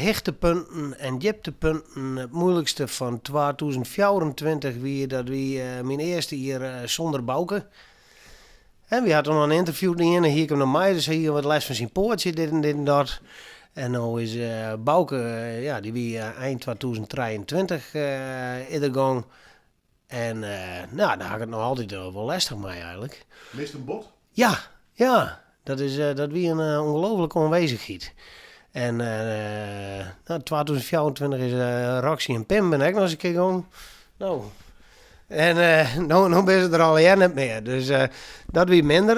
Hichtepunten en djiptepunten. It moeilikste fan 2024 wie dat wie myn earste jier sûnder Bouke. En wy hadden noch in ynterview dien en hie ik him noch mei, dus hy hie wat lêst fan syn poatsje, dit en dit en dat. En no is Bouke, ja, dy wie ein 2023 is er gong. En no, dêr ha ik it noch altyd wol lêstich mei eigenlik. Mist him bot? Ja, ja. Dat is, dat wie in ûngelooflike oanwêzichheid. En no, 2024 is Roxy en Pim binne ek noch ris in kear gong. No, en no, no binne se der allegear net mear. Dus dat wie minder.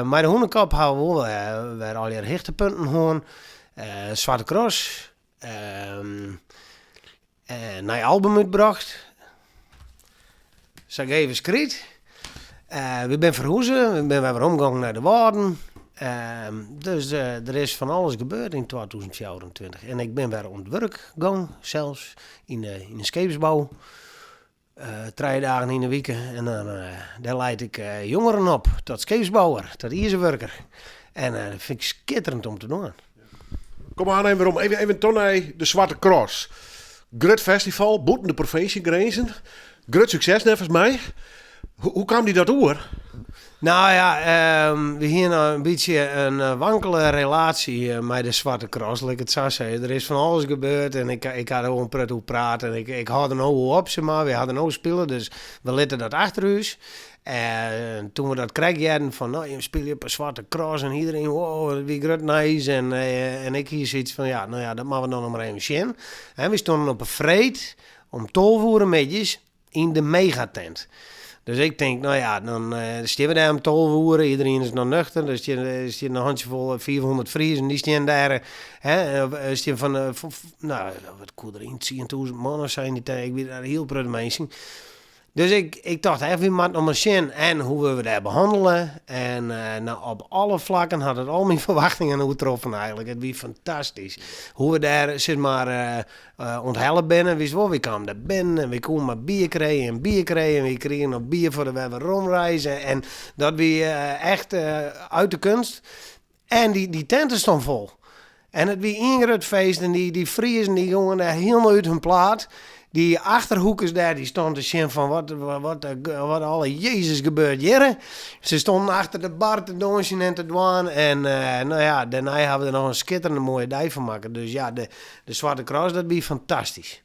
Mei de Hûnekop ha we wol wer allegear hichtepunten hân. Swarte Cross. Nij album útbrocht. Sa geef as kryt. Wy binne ferhûze, wy binne wer weromgongen nei de Wâlden. Dus der is fan alles gebeurd yn 2024. En ik bin wer oan it wurk gong, sels, yn de skeepsbou. Trije dagen yn 'e wike en dan dêr lied ik jongeren op tot skeepsbouwer, tot izerwurker. En dat fyn ik skitterend om te dwaan. Kom oan even werom, even, even toch nei de Swarte Cross. Grut festival, bûten de provinsjegrinzen. Grut sukses neffens my. Hoe kaam dy dat oer? Nou ja, we hiene in bytsje in wankele relaasje mei de Swarte Cross, lit ik it sa sizze. Der is fan alles gebeurd en ik, ik ha der wol in protte oer praat en ik, ik hâld der no oer op, sis mar. Wy ha der no spile, dus we litte dat achter ús. En toen we dat krekt hearden fan, no, jim spylje op 'e Swarte Cross en iedereen, wow, dat wie grut nijs. En, en ik hie soiets fan, ja, no ja, dat moatte we dan noch mar even sjen. En wy stonden op 'e freed om 12 oere middeis yn de megatent. Dus ik tink, no ja, dan stean we dêr om 12 oere, iedereen is noch nuchter, der stean in hantsjefol 500 Friezen, dy stean dêr, hè, stean fan, no, wat koe der yn, 10.000 man of sa yn dy tent, ik wie dêr hiel protte minsken. Dus ik, ik tocht echt, wy moatte noch mar sjen en hoe wurde we dêr behannele. En no, op alle flakken hat it al myn ferwachtingen oertroffen eigenlik. It wie fantastysk. Hoe we dêr, sis mar, ûnthelle binne, witst wol, wy kamen dêr binnen en wy koene mar bier krije en bier krije en wy krigen noch bier foar de wer weromreis en dat wie echt uit de kunst. En dy, dy tenten stonden fol. En it wie ien grut feest en dy, dy Friezen dy gongen dêr hielendal út hun plaat. Dy Achterhoekers dêr dy stonden te sjen fan wat, wat, wat alle Jezus gebeurt hjir. Se stonden achter de bar te dânsjen en te dwaan en no ja, dêrnei hawwe we der noch in skitterende moaie dei fan makke. Dus ja, de, De Swarte Cross, dat wie fantastysk.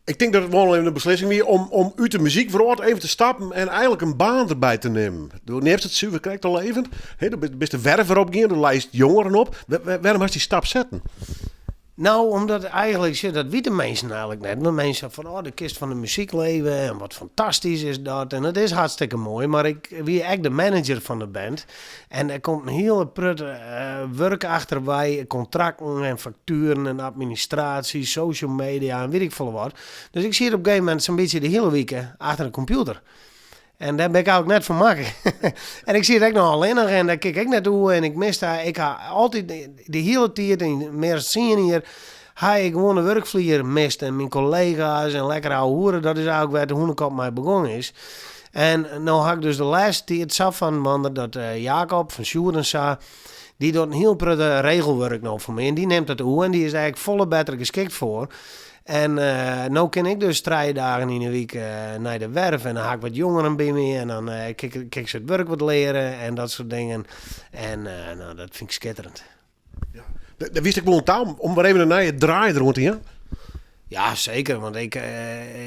Ik tink dat it wol even in beslissing wie om, om út de muzykwrâld even te stappen en eigenlik in baan derby te nimmen. Do neamst it suver krekt al even. Hè, do bist de werf wer opgien, do leist jongeren op. Wêrom hast dy stap setten? Nou, omdat eigenlik, sjoch, dat witte minsken eigenlik net. Want minsken fan, oh, do kinst fan de muzyk leve en wat fantastysk is dat. En dat is hartstikke moai, mar ik wie ek de manager fan de band. En der komt in hiele protte wurk achterwei, kontrakten en faktueren en administraasje, social media en wit ik folle wat. Dus ik siet op in gegeven momint sa'n bytsje de hiele wike achter de kompjûter. En dêr bin ik eigenlik net foar makke. En ik siet ek noch allinnich en dêr kin ik ek net oer en ik miste, ik ha altyd de hiele tiid, yn mear as tsien jier, ha ik gewoan de wurkflier mist en myn kollega's en lekker ouwehoere, dat is eigenlik wêr't de Hûnekop mei begûn is. En no ha ik dus de lêste tiid sa fan wander dat Jacob fan Sjoerd en sa, dy docht in hiel protte regelwurk no foar my en dy nimt dat oer en dy is dêr ek folle better geskikt foar. En no kin ik dus trije dagen yn 'e wike nei de werf en dan ha ik wat jongeren by my en dan kin ik se it wurk wat leare en dat soart dingen. En no, dat fyn ik skitterend. Ja. Dêr wiest ek wol oan ta om wer even in nije draai deroan te jaan? Ja, seker, want ik,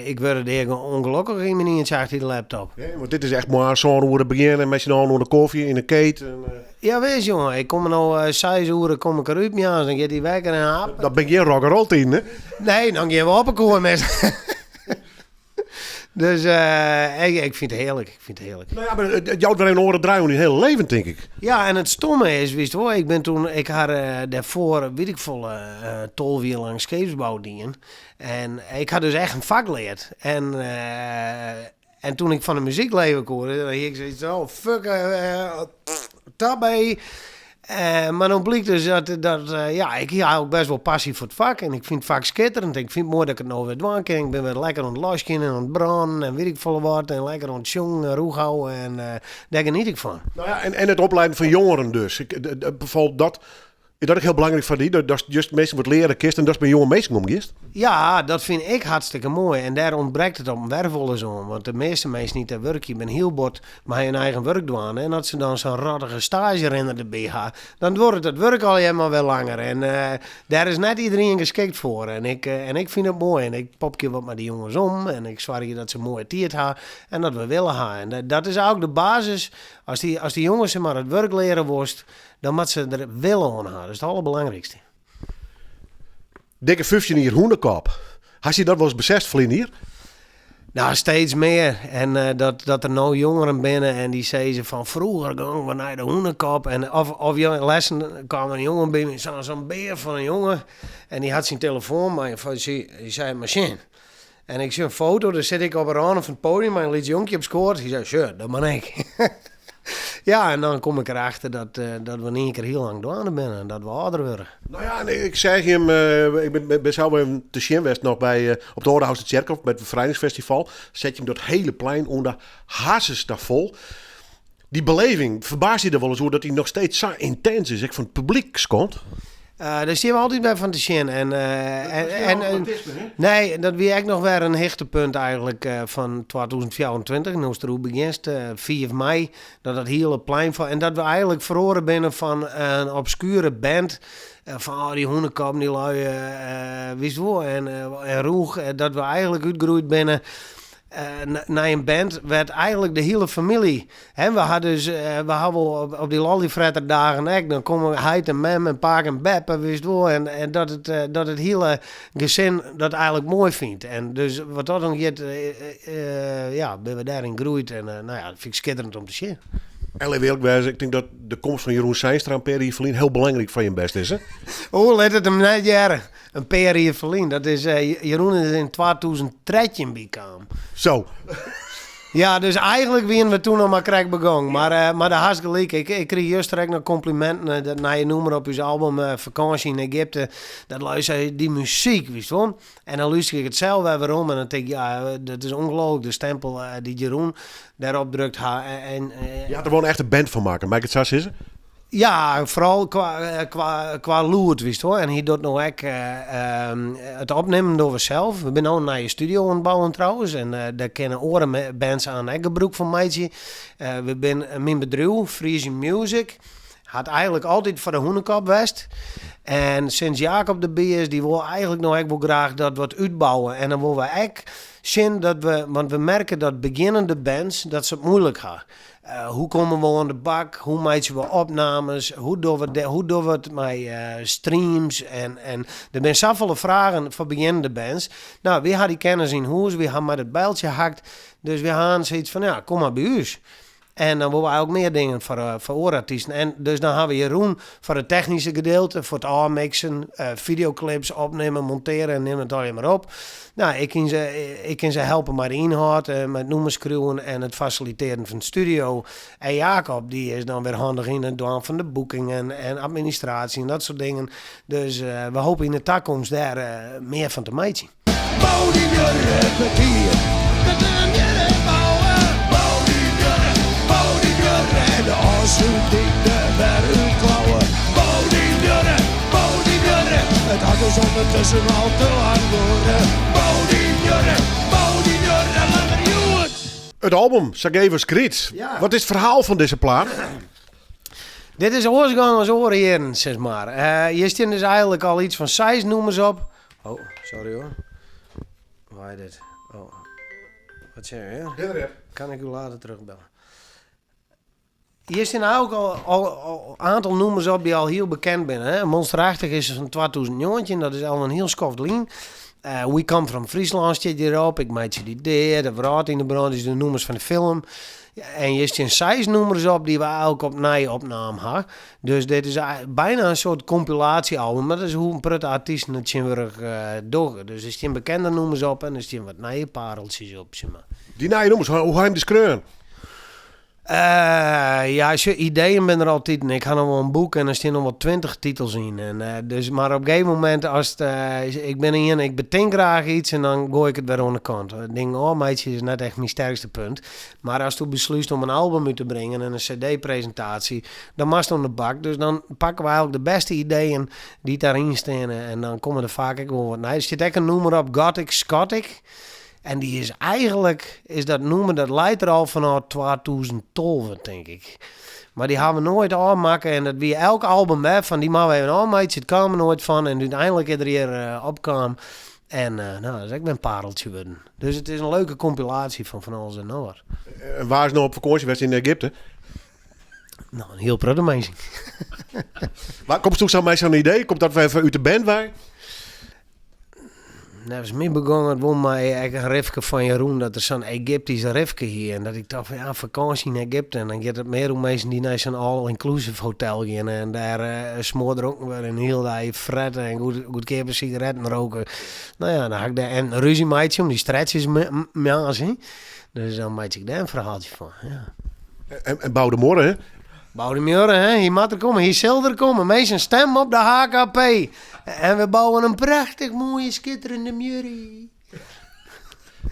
ik wurd dea ûngelokkich yn myn ientsje achter de laptop. Ja, want dit is echt moarns sân oere begjinne mei syn allen oan de kofje yn de keet. En, Ja, wis jonge, ik kom no seis oere kom ik derút moarns, dan giet dy wekker en hap. Dat bin gjin rock'n'roll tiden, hè? Nee, dan gean we op elkoar mis. Dus ik, ik fyn it hearlik, ik fyn it hearlik. Nou ja, mar it jout wer even in oare draai oan dyn hiele leven, tink ik. Ja, en it stomme is, witst wol, ik bin toen, ik ha dêrfoar, wit ik folle, 12 jier lang skeepsbou dien. En ik ha dus echt in fak leard. En, en toen ik fan de muzyk leve koe, dan hie ik soiets, oh fuck, tabé. Mar no blykt dus dat, dat ja, ik hie eigentlik best wol passy foar it fak en ik fyn it fak skitterend. Ik fyn it moai dat ik it no wer dwaan kin. Ik bin wer lekker oan it laskjen en oan it brânen en wit ik folle wat en lekker oan it sjongen en rûchhouwen en dêr geniet ik fan. Nou ja, en, en it oplieden fan jongeren dus. Ik, bijvoorbeeld dat. Is dat ek hiel belangryk foar dy, datst just minsken wat leare kinst en datst mei jonge minsken omgiest? Ja, dat fyn ik hartstikke moai en dêr ûntbrekt it op in werf wolris oan, want de measte minsken dy't dêr wurkje binne hiel bot mei hun eigen wurk dwaande en as se dan sa'n rottige staazjerinner derby ha, dan duorret it wurk allegear mar wer langer en dêr is net iderien geskikt foar en ik en ik fyn it moai en ik popkje wat mei de jonges om en ik soargje dat se in moaie tiid ha en dat we wille ha en dat is eigentlik de basis, as dy as dy jonges sis mar it wurk leare wolst, Dan moatte se der wille oan ha, dat is it alderbelangrykste. Dikke 15 jier Hûnekop. Hast dy dat wolris beseft ferline jier? Nou, steeds mear. En eh, dat, dat der no jongeren binne en dy sizze fan froeger gongen we nei de Hûnekop. En of, of lêsten kaam in jongen by my, zo'n zo'n bear fan in jonge. En dy hat syn telefoan mei en dy sei, mar sjen. En ik sjoch in foto, dêr sit ik op 'e râne fan it podium mei in lyts jonkje op skoat. Hy sei, sjoch, dat bin ik. Ja, en dan kom ik erachter dat, dat we in ien kear hiel lang dwaande binne en dat we âlder wurde. No ja, en ik seach jim, ik bin, bin sels even te sjen west noch by, op de Aldehoustertsjerkhôf by it Befrijdingsfestival. Set jim dat hiele plein oan de harsens ta fol. Dy beleving, ferbaast dy der wolris oer dat dy noch steeds sa yntins is, ek fan it publykskant? Uh, dêr stean we altyd wer fan te sjen. En, uh, en, en, nee, dat wie ek noch wer in hichtepunt eigentlik uh, fan 2024. No'tst deroer begjinst, 5 mei, dat dat hiele plein fan. En dat we eigentlik feroare binne fan in obskuere band. Fan oh, dy Hûnekoppen, dy lui, witst wol, en, en rûch. Dat we eigentlik útgroeid binne nei in band wêr't eigentlik de hiele famylje, hè, we ha dus, we ha wol op dy lollyfretterdagen ek, dan komme heit en mem en pake en beppe, witst wol, en, en dat it, dat it hiele gesin dat eigentlik moai fynt. En dus wat dat oangiet, ja, binne we dêryn groeid en no ja, dat fyn ik skitterend om te sjen. En lit earlik wêze, ik tink dat de komst fan Jeroen Zeinstra in pear jier ferlyn hiel belangryk foar jim west is, hè? Oh, lit it him net hearre. In pear jier ferlyn. Dat is, Jeroen is yn 2013 bykaam. Zo. Ja, dus eigentlik wiene we toen noch mar krekt begûn. Mar, uh, mar do hast gelyk. Ik, ik krige juster ek noch kompliminten. Dat nije nûmer op ús album uh, Fakânsje yn Egypte. Dat lui sei, dy muzyk, witst wol. En dan lúster ik it sels wer werom en dan tink ik, ja, dat is ûngelooflik. De stempel uh, dy't Jeroen dêrop drukt ha. En, Je hat der wol in echte band fan makke, mei ik it sa sizze? Ja, foaral kwa, kwa, kwa lûd, witst wol. En hy docht no ek it opnimmen dogge we sels. We binne no in nije studio oan it bouwen trouwens. En dêr kinne oare bands aan ek gebrûk fan meitsje. We binne, myn bedriuw, Frisian Music, hat eigentlik altyd foar de Hûnekop west. En sinds Jacob derby is, dy wol eigentlik no ek wol graach dat wat útbouwe. En dan wolle we ek sjen dat we, want we merke dat begjinnende bands, dat se it moeilik ha. Hoe komme we oan de bak? Hoe meitsje we opnames? Hoe dogge we, hoe dogge we it mei streams? En, en der binne safolle fragen foar begjinnende bands. No, wy ha dy kennis yn hûs, wy ha mei dat byltsje hakt. Dus wy ha sayts fan, ja, kom mar by ús. En dan wolle we eigentlik mear dingen foar, foar oare artysten. En dus dan ha we Jeroen foar it technyske gedeelte, foar it ôfmixen, fideoklips opnimme, monteare en nim it allegear mar op. Nou, ik kin se, ik kin se helpe mei de ynhâld, mei it nûmer skriuwen en it fasilitearjen fan de studio. En Jacob, dy is dan wer handich yn it dwaan fan de boekingen en administraasje en dat soart dingen. Dus we hoopje yn de takomst dêr mear fan te meitsjen. Bou dy muorre betiid, dat we in muorre bouwe. Bou dy muorre, bou dy muorre en de Ofslútdyk der wer útklauwe. Bou dy muorre, bou dy muorre, it hat ús ûndertusken al te lang duorre. Bou dy muorre, bou dy muorre, letter hjoed. It album, Sa Geef as Kryt. Ja. Wat is it ferhaal fan dizze plaat? Dit is oars gong as oare jierren, sis mar. Hjir stean dus eigentlik al iets fan seis nûmers op. Oh, sorry hoor. Waar is dit? Oh. Wat zeg je? Kan ik u later terugbellen? Hjir stean eigentlik al, al, al aantal nûmers op dy't al hiel bekend binne. Hè? Monsterachtich is fan 2019, dat is al in hiel skoft lyn. We Come From Fryslân stiet hjirop, Ik meitsje dy dea, De wrâld yn 'e brân, is de nûmers fan de film. En hjir stean seis nûmers op dy't we eigentlik opnij opnaam ha. Dus dit is byna in soart kompilaasje-album, mar dat is hoe't in protte artysten it tsjintwurdich dogge. Dus der stean bekende nûmers op en der stean wat nije pareltsjes op, sis mar. Dy nije nûmers, hoe ha jim dy skreaun? Ja, sjoch, ideeën binne der altiten. Ik ha noch wol in boek en der stean noch wol 20 titels yn. En, dus, mar op in gegeven momint, as it, ik bin ien, ik betink graach iets en dan goai ik it wer oan de kant. Dingen ôfmeitsje is net echt myn sterkste punt. Mar asto beslútst om in album út te bringen en in cd-presintaasje, dan moatst oan de bak. Dus dan pakke we eigentlik de bêste ideeën dy't dêryn steane en dan komme der faak ek wol wat nij. Der stiet ek in nûmer op, Gothic Scottic. En dy is eigentlik, is dat nûmer, dat leit der al fanôf 2012, tink ik. Mar dy hawwe we noait ôfmakke en dat wie elk album wer fan dy moatte we even ôfmeitsje. It kaam der noait fan en úteinlik is er hjir opkaam. En no, dat is ek wer in pareltsje wurden. Dus it is in leuke kompilaasje fan fan alles en noch wat. En wa is no op fakânsje west yn Egypte? No, in hiel protte minsken. Waar komst sa mei sa'n idee? Komt dat wer út de band wei? Neffens my begong it wol mei ek in rifke fan Jeroen dat er sa'n Egyptysk rifke hie. En dat ik tocht fan ja, fakânsje yn Egypte. En dan giet it mear oer minsken dy't nei sa'n all-inclusive hotel geane en dêr smoardronken wurde en hiel dei frette en goedkeape sigaretten roke. No ja, dan ha ik dêr en rúzje meitsje om dy stretches moarns, hè. Dus dan meitsje ik dêr in ferhaaltsje fan, ja. En bou de muorre, hè? Bou de muorre, hè? Hy moat der komme, hy sil der komme. Minsken, stim op de HKP. En we bouwe in prachtich moaie skitterende muorre.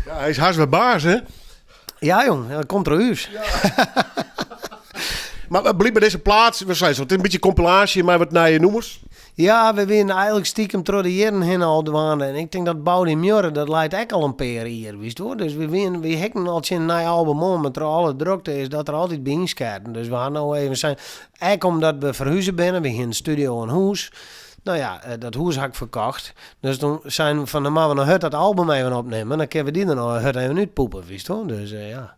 Ja, hy is hast wer baas, hè? Ja, jong, dat komt der ús. Mar blykber dizze plaat, we seinen it is in bytsje kompilaasje mei wat nije nûmers. Ja, we wienen eigenlik stiekem troch de jierren hinne al dwaande. En ik tink dat Bou dy Muorre, dat leit ek al in pear jier, witst wol. Dus we wienen, we hikken al tsjin in nij album oan, mar troch alle drokte is dat der altyd by ynsketten. Dus we ha no even sein, ek omdat we ferhuze binne, we hienen studio oan hûs. No ja, dat hûs ha ik ferkocht. Dus toen seinen we fan, dan moatte we noch hurd dat album even opnimme, dan kinne we dy der noch hurd even útpoepe, witst wol. Dus ja.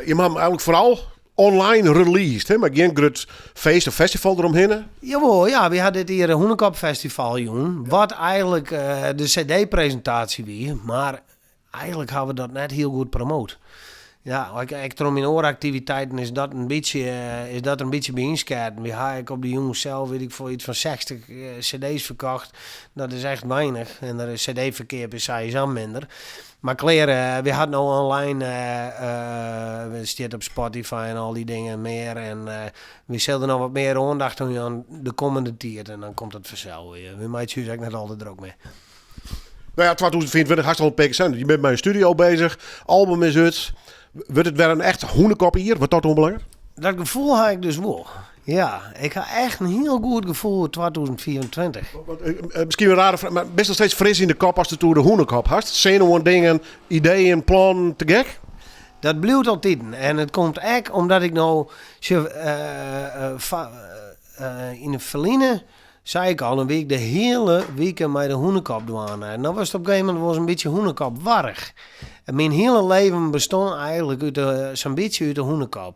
Je ha him eigenlik foaral online released, hè? Mar gjin grut feest of festival deromhinne? Jawol, ja, we ha dit jier in Hûnekop-festival jûn, wat eigenlik de cd-presintaasje wie, mar eigenlik ha we dat net hiel goed promoot. Ja, ek troch myn oare aktiviteiten is dat in bytsje, is dat der in bytsje by ynsketten. We ha ek op de jûn sels, wit ik folle, iets fan 60 cd's ferkocht. Dat is echt weinich en de cd-ferkeap is sawiesa minder. Mar klear, we ha it no online, it stiet op Spotify en al dy dingen mear. En we sille der noch wat mear oandacht oan jaan de kommende tiid en dan komt it fansels weer. We meitsje ús ek net al te drok mear. No ja, 2024 hast al in pear kear sein. Je bent mei in studio bezich, album is út. Wurdt it wer in echt hûnekopjier, wat dat oanbelanget? Dat gefoel ha ik dus wol. Ja, ik ha echt in hiel goed gefoel oer 2024. Miskien in rare fraach, mar bist noch steeds fris yn de kop ast it oer de hûnekop hast? Senuwen, dingen, ideeën, plannen, te gek? Dat bliuwt altiten. En it komt ek omdat ik no, sjoch, yn it ferline sei ik al, dan wie ik de hiele wike mei de hûnekop dwaande. En dan was it op in gegeven momint wolris in bytsje hûnekop warch. En myn hiele leven bestond eigenlik út de, sa'n bytsje út de hûnekop.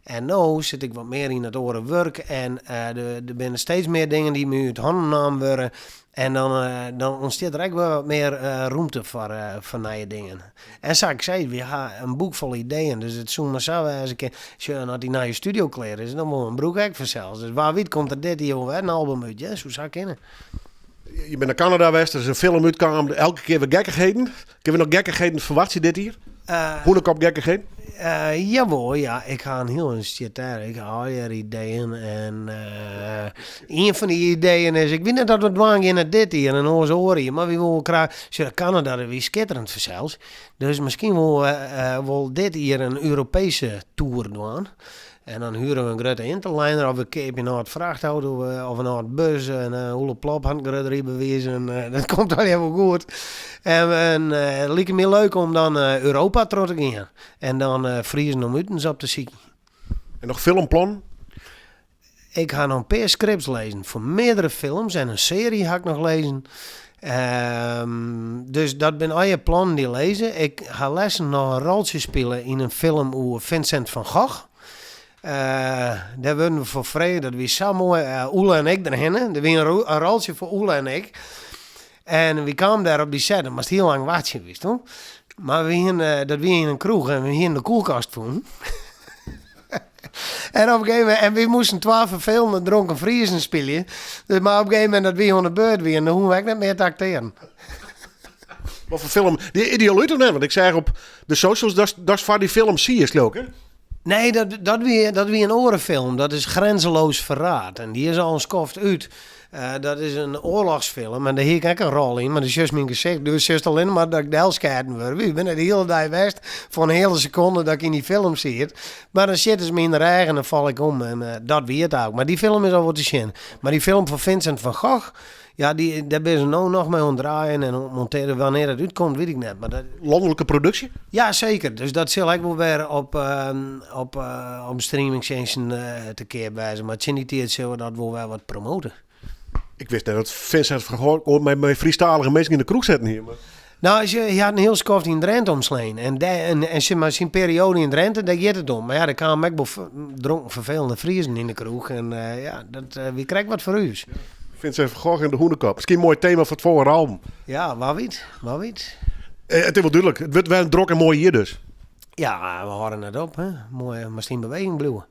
En no sit ik wat mear yn it oare wurk en der binne steeds mear dingen dy't my út hannen naam wurde. En dan, dan ûntstiet der ek wer wat mear rûmte foar, foar nije dingen. En sa't ik sei, we ha in boek fol ideeën, dus it soe mar sa wêze kinne, sjoch, en as dy nije studio klear is, dan wol we 'm brûke ek fansels. Dus wa wit komt der dit jier wol wer in album út, ja, soe sa kinne. Je binne nei Kanada west, der is in film útkaam, elke kear wer gekkichheden. Kinne we noch gekkichheden ferwachtsje dit jier? Hûnekop gekkichheden? Jawol, ja. Ik ha in hiel stjit dêr. Ik ha allegear ideeën. En ien fan dy ideeën is, ik wit net oft we it dwaan geane dit jier en oars oar jier, mar wy wolle graach, sjoch, Kanada, dat wie skitterend fansels. Dus miskien wolle we wol dit jier in Europeeske toer dwaan. En dan huren we in grutte Interliner of we keapje in âld frachtauto of in âld bus en Oele Plop hat in grut rydbewiis en dat komt allegear wol goed. En it like my leuk om dan Europa troch te gean en dan Friezen om utens op te sykjen. En noch filmplannen? Ik ha noch in pear scripts lêzen foar meardere films en in searje ha ik noch lêzen. Dus dat binne allegear plannen dy't lizze. Ik ha lêsten noch in roltsje spile yn in film oer Vincent van Gogh. Dêr wurden we foar frege, dat wie sa moai. Oele en ik derhinne. Der wie in roltsje foar Oele en ik. En wy kamen dêr op dy set, dan moatst hiel lang wachtsje, witst wol. Mar we hiene, dat wie yn in kroech en we hiene de koelkast fûn. En op in gegeven momint, en wy moasten twa ferfelende dronken Friezen spylje. Dus, mar op in gegeven momint dat wy oan de beurt wiene, dan hoegen we ek net mear te aktearen. Wat foar film? Dy is al út of net? Want ik seach op de socials datst foar dy film siest, leau ik, hè? Nee, dat, dat, wie, dat wie in oare film. Dat is Grenzeloos Verraad. En dy is al in skoft út. Eh, dat is in oarlochsfilm en dêr hie ik ek in rol yn, mar dan sjochst myn gesicht, do sjochst allinnich mar dat ik delsketten wurd. Ik bin der de hiele dei west foar in heale sekonde dat ik yn dy film siet. Mar dan sjitte se my yn de rêch en dan fal ik om en eh, dat wie it ek. Mar dy film is al wol te sjen. Mar dy film fan Vincent van Gogh, ja, dy, dêr binne se no noch mei oan it draaien en oan it montearjen. Wannear dat útkomt, wit ik net. Mar dat, Lanlike produksje? Ja, seker. Dus dat sil ek wol wer op, op, op streamingtsjinsten te keap wêze. Mar tsjin dy tiid sille we dat wol wer wat promote. Ik wist net dat Vincent van Gogh oait mei, mei Frysktalige minsken yn de kroech sitten hie. Mar... Nou, hy hat in hiel skoft yn Drinte omslein. En, dêr, en, en syn, mar syn perioade yn Drinte, dêr giet it om. Mar ja, der kamen ek wol dronken ferfelende Friezen yn de kroech. En eh, ja, dat eh, wie krekt wat foar ús. Vincent van Gogh en de Hûnekop. Miskien in moai tema foar it folgjende album. Ja, wa wit, wa wit. Eh, it is wol dúdlik. It wurdt wer in drok en moai jier dus. Ja, we hâlde net op. Hè. Moai, moatst yn beweging bliuwe.